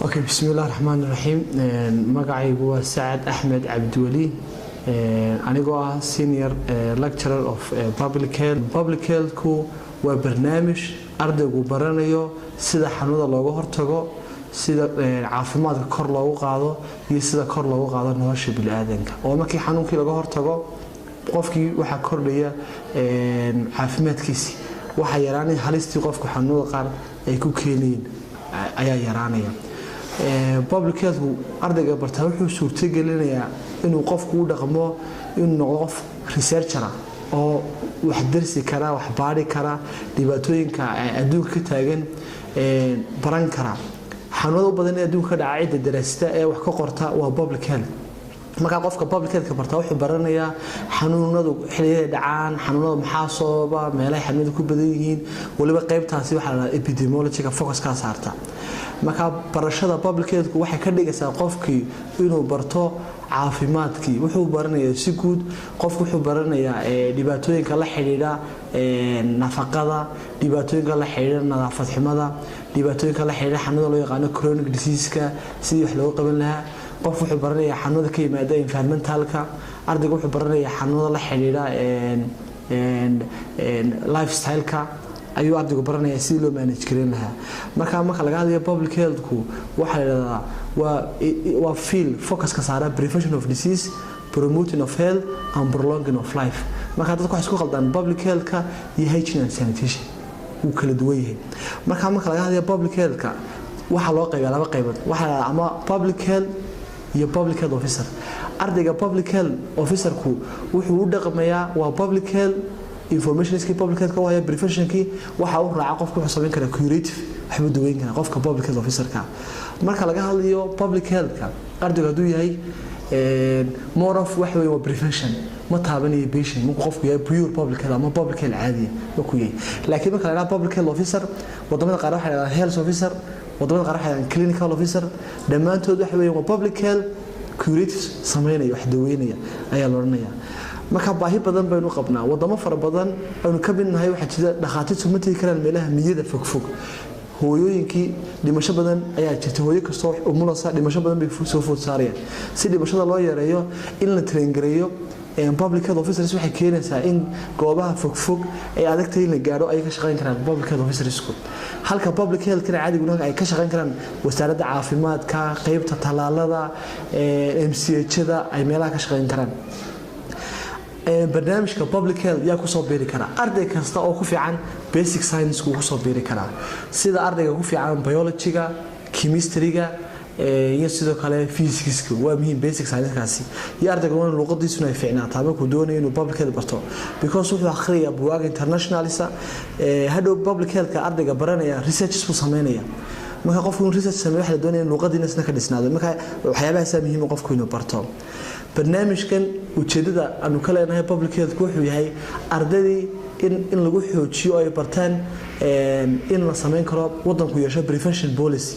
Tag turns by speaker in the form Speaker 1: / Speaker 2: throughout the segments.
Speaker 1: Okay, bismillahi raxmaan raxiim. Magacaygu waa Sacad Axmed Cabdiweli, anigoo ah senior lecturer of public health. Public healthku waa barnaamij ardaygu baranayo sida xanuunada looga hortago, sida caafimaadka kor loogu qaado iyo sida kor loogu qaado nolosha biniaadanka. Oo markii xanuunkii laga hortago, qofkii waxaa kordhaya caafimaadkiisii, waxaa yaraanaya halistii qofku xanuunada qaar ay ku keenayeen ayaa yaraanaya. Public healthku ardayga bartaa wuxuu suurtagelinayaa inuu qofku u dhaqmo, inuu noqdo qof researcher ah oo wax darsi kara, wax baari kara, dhibaatooyinka adduunka ka taagan baran kara. Xanuunada u badan ee adduunka ka dhaca cidda daraasita ee wax ka qorta waa public health. Markaa qofka public healthka bartaa wuxuu baranayaa xanuunadu xilliyada dhacaan, xanuunada maxaa sababa, meelahay xanuunadu ku badan yihiin. Waliba qaybtaasi waxaa la dhahdaa epidemiologyga focus-kaa saarta. Markaa barashada public healthku waxay ka dhigaysaa qofkii inuu barto caafimaadkii. Wuxuu baranayaa si guud, qofku wuxuu baranayaa dhibaatooyinka la xidhiidha nafaqada, dhibaatooyinka la xidhiidha nadaafad xumada, dhibaatooyinka la xidhiidha xanuunada loo yaqaano chronic diseaseska, sidii wax looga qaban lahaa. Qof wuxuu baranayaa xanuunada ka yimaada environmentalka. Ardayga wuxuu baranayaa xanuunada la xidhiidha lifestyle-ka ayuu ardaygu baranayaa, sidii loo manage gareyn lahaa. Marka laga hadlayo public healthku, waxaa la yidhahdaa waa field focuska saara prevention of disease, promoting of health and prolonging of life. Marka dadku waxay isku khaldaan public healthka iyo hygiene and sanitation, wuu kala duwan yahay. Marka laga hadlayo public healthka, waxaa loo qaybiyaa laba qaybood. Waxaa la ama public health iyo public health officer. Ardayga public health officerku wuxuu u dhaqmayaa waa public health informationskii public health ka wahaya, preventionkii waxa uu raaca. Qofku wuxuu samayn karaa curative, waxbuu daweyn karaa qofka public health officerka. Marka laga hadlayo public healthka, ardaygu hadduu yahay more of waxa weeye waa prevention, ma taabanayo patient markuu qofku yahay pure public health ama public health caadiya markuu yahay. Laakiin marka la yidhaha public health officer, wadamada qaar waxay yidhahdaan health officer, wadamada qaar waxay yidhahdaan clinical officer. Dhammaantood waxa weeye waa public health curative samaynaya, wax daweynaya ayaa la odhanayaa. Marka baahi badan baynu qabnaa. Wadamo fara badan aynu ka mid nahay waxaa jira dhakhaatiirtu ma tegi karaan meelaha miyada fogfog. Hooyooyinkii dhimasho badan ayaa jirta, hooyo kastoo umulasa dhimasho badan bay soo food saarayaan. Si dhimashada loo yareeyo, in la train gareeyo public health officers waxay keenaysaa in goobaha fogfog ee adagtay in la gaadho ay ka shaqayn karaan public health officersku, halka public healthkana caadiguna ay ka shaqayn karaan wasaaradda caafimaadka, qeybta tallaalada, MCH-da ay meelaha ka shaqayn karaan. Barnaamijka public health yaa kusoo biiri karaa? Arday kasta oo ku fiican basic science wuu kusoo biiri karaa, sida ardayga ku fiican biologyga, chemistryga iyo sidoo kale physicska. Waa muhiim basic science-kaasi iyo ardayga waa in luqadiisuna ay fiicnaataa markuu doonayo inuu public health barto, because wuxuu akhriyaa buugaag internationalisa. Hadhow public healthka ardayga baranaya researches buu sameynaya. Marka qofku inuu research sameeyo, waxa la doonaya in luqadiina isna ka dhisnaado. Marka waxyaabahaasa muhiim qofku inuu barto. Barnaamijkan ujeedada aanu ka leenahay public health wuxuu yahay ardaydii in lagu xoojiyo oo ay bartaan in la sameyn karo wadanku yeesho prevention policy,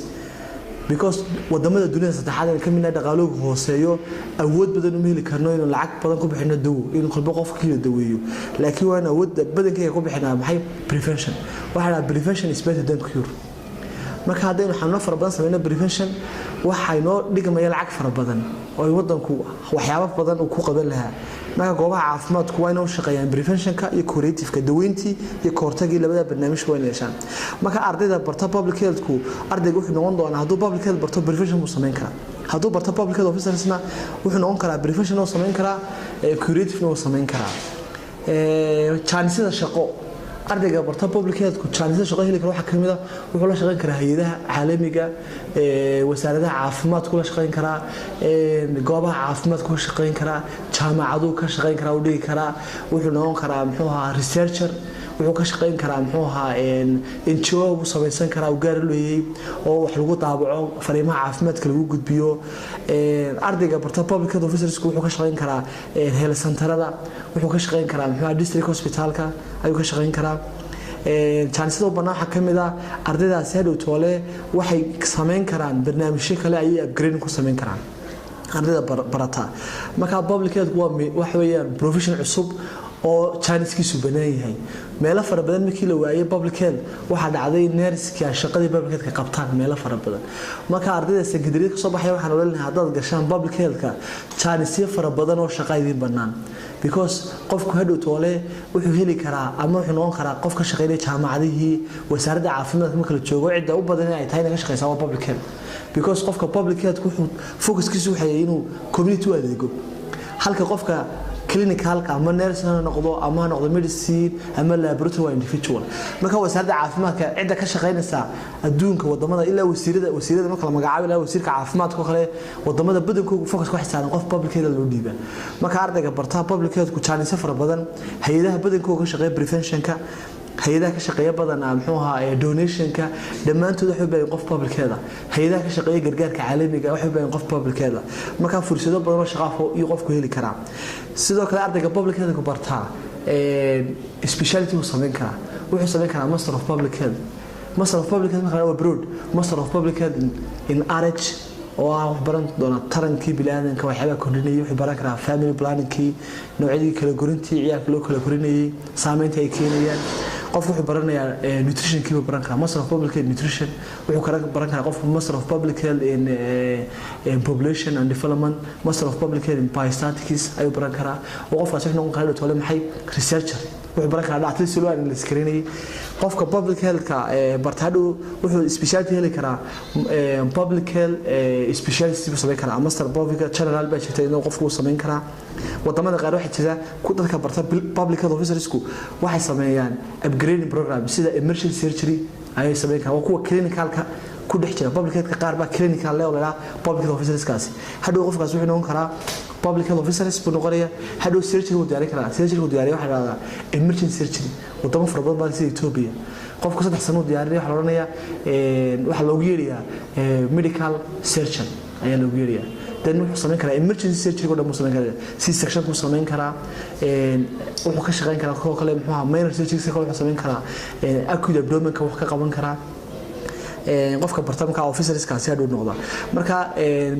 Speaker 1: because wadamada dunida saddexaad aan ka midnahay dhaqaaloogu hooseeyo, awood badan uma heli karno inuu lacag badan ku bixino dawo, in kolba qofkii la daweeyo. Laakiin waa in awoodda badankeyga ku bixinaa maxay? Prevention. Waxaa dhaha prevention is better than cure. Marka haddaynu xanuuno fara badan sameyno prevention, waxay noo dhigmaya lacag fara badan oo ay wadanku waxyaabo badan uu ku qaban lahaa. Marka goobaha caafimaadku waa inay u shaqeeyaan preventionka iyo curativeka, daweyntii iyo kahortagii, labada barnaamij waa inay yeeshaan. Marka ardayda barta public healthku, ardayga wuxuu noqon doonaa hadduu public health barto, prevention buu samayn karaa. Hadduu barto public health officersna, wuxuu noqon karaa prevention uu samayn karaa, curativena uu samayn karaa. Jaanisada shaqo ardayga barta public healthku, jaanisada shaqo heli kara waxaa kamid ah wuxuu la shaqayn karaa hay-adaha caalamiga, wasaaradaha caafimaadku la shaqayn karaa, goobaha caafimaadku ka shaqayn karaa, jaamacaduu ka shaqayn karaa, u dhigi karaa. Wuxuu noqon karaa, muxuu ahaa, researcher. Wuxuu ka shaqayn karaa, muxuu ahaa, NGO buu samaysan karaa uu gaar leeyay oo wax lagu daabaco, fariimaha caafimaadka lagu gudbiyo. Ardayga barta public health officers wuxuu ka shaqayn karaa health centerada, wuxuu ka shaqayn karaa, muxuu ahaa, district hospitalka ayuu ka shaqayn karaa. Jaanisada u bannaan waxaa ka mid ah ardaydaasi hadhow toole waxay samayn karaan barnaamijyo kale ayay upgrading ku samayn karaan ardayda barata. Marka public health waa waxa weeyaan profession cusub. oo chance-kiisu banaan yahay. Meelo fara badan markii la waayay public health, waxaa dhacday nurse-ka shaqadii public health ka qabtaan meelo fara badan. Marka ardayda secondary ka soo baxay waxaan odhan haddaad gashaan public health-ka, chance fara badan oo shaqa idin banaan, because qofku hadhow toole wuxuu heli karaa ama wuxuu noqon karaa qof ka shaqeynaya jaamacadihii, wasaaradda caafimaadka marka la joogo. Cidda u badan ay tahay inay ka shaqeysaa waa public health, because qofka public health wuxuu focuskiisu waxay inuu community u adeego, halka qofka clinicalka ama nurse ha noqdo ama ha noqdo medicine ama laboratory waa individual. Marka wasaaradda caafimaadka cidda ka shaqeynaysa adduunka wadamada ilaa wasiirada marka la magacaabo, ilaa wasiirka caafimaadka oo kale, wadamada badankoodu focus waxay saaran qof public health loo dhiiba. Marka ardayga bartaa public health ku chance fara badan, hay'adaha badankooda ka shaqeeya preventionka, hay'adaha ka shaqeeya badan muxuu ahaa donationka, dhammaantood waxay u baahan qof public health. Hay'adaha ka shaqeeya gargaarka caalamiga waxay u baahan qof public health. Marka fursado badan oo shaqo iyo qofku heli karaa. Sidoo kale ardayga public health ku bartaa specialty uu samayn karaa, wuxuu samayn karaa master of public health. Master of public health marka waa broad master of public health in RH oo ah wax baran doona tarankii bini'aadanka, waxyaabaha kordhinayay. Wuxuu baran karaa family planningkii, noocyadii kala korintii ciyaalka loo kala korinayay, saameynta ay keenayaan. Qofku wuxuu baranayaa nutritionkii buu baran karaa, master of public health nutrition. Wuxuu kala baran karaa qofku master of public health in population and development, master of public health in biostatistics ayuu baran karaa, oo qofkaas wuxuu noqon karaa dhowr maxay researcher. Wuxuu baran karaa dhacdada si loo analyse gareynayay. Qofka public health-ka barta hadhow wuxuu specialty heli karaa, public health specialty buu samayn karaa, master public general baa jirta inuu qofku uu samayn karaa. Wadamada qaar waxaa jira ku dadka barta public health officersku waxay sameeyaan upgrading program, sida emergency surgery ayay samayn karaan. Waa kuwa clinicalka ku dhex jira public health qaar baa clinical level la public health officerskaasi. Hadhow qofkaas wuxuu noqon karaa public health officers buu noqonaya. Hadhow surgery buu diyaarin karaa. Surgery buu diyaariya waxaa la dhahdaa emergency surgery. Wadamo fara badan baa sida Ethiopia, qofku 3 sano u diyaarinaya, waxaa la odhanayaa, waxaa loogu yeerayaa medical surgeon ayaa loogu yeerayaa. Then wuxuu samayn karaa emergency surgery oo dhan buu samayn karaa, C section buu samayn karaa, wuxuu ka shaqayn karaa koo kale muxuu ahaa minor surgery kale, wuxuu samayn karaa acute abdomenka wax ka qaban karaa. Qofka barta markaa officerskaasi hadhow noqda. Marka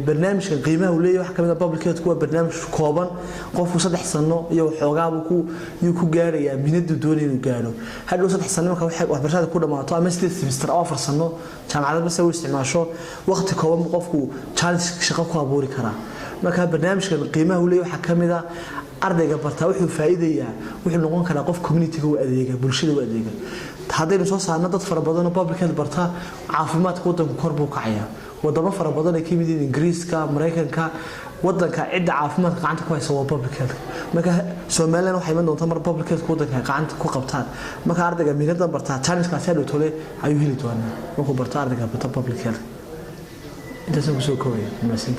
Speaker 1: barnaamijkan qiimaha uu leeyahay waxaa kamid ah public health waa barnaamij kooban. Qofku 3 sano iyo waxoogaabuu ku yuu ku gaarayaa mihnadu doonaya inuu gaaro. Hadhow 3 sano marka waxbarashada ku dhamaato ama 8 semester oo 4 sano jaamacad bas u isticmaasho, waqti kooban buu qofku challenge shaqo ku abuuri karaa. Marka barnaamijkan qiimaha uu leeyahay waxaa kamid ah ardayga bartaa wuxuu faa'iidayaa, wuxuu noqon karaa qof community-ga u adeega, bulshada u adeega. Haddaynu soo saarno dad fara badan oo public health barta, caafimaadka waddanku kor buu kacayaa. Wadamo fara badan ay ka mid yihiin Ingiriiska, Maraykanka, wadanka cidda caafimaadka gacanta ku haysa waa public health. Marka Somaliland waxay iman doontaa mar public health wadanka ay gacanta ku qabtaan. Marka ardayga mihnada bartaa challenge-kaasi hadhow tole ayuu heli doonaa markuu barto ardayga barta public health. Intaasaan kusoo koobaya. Mahadsantii.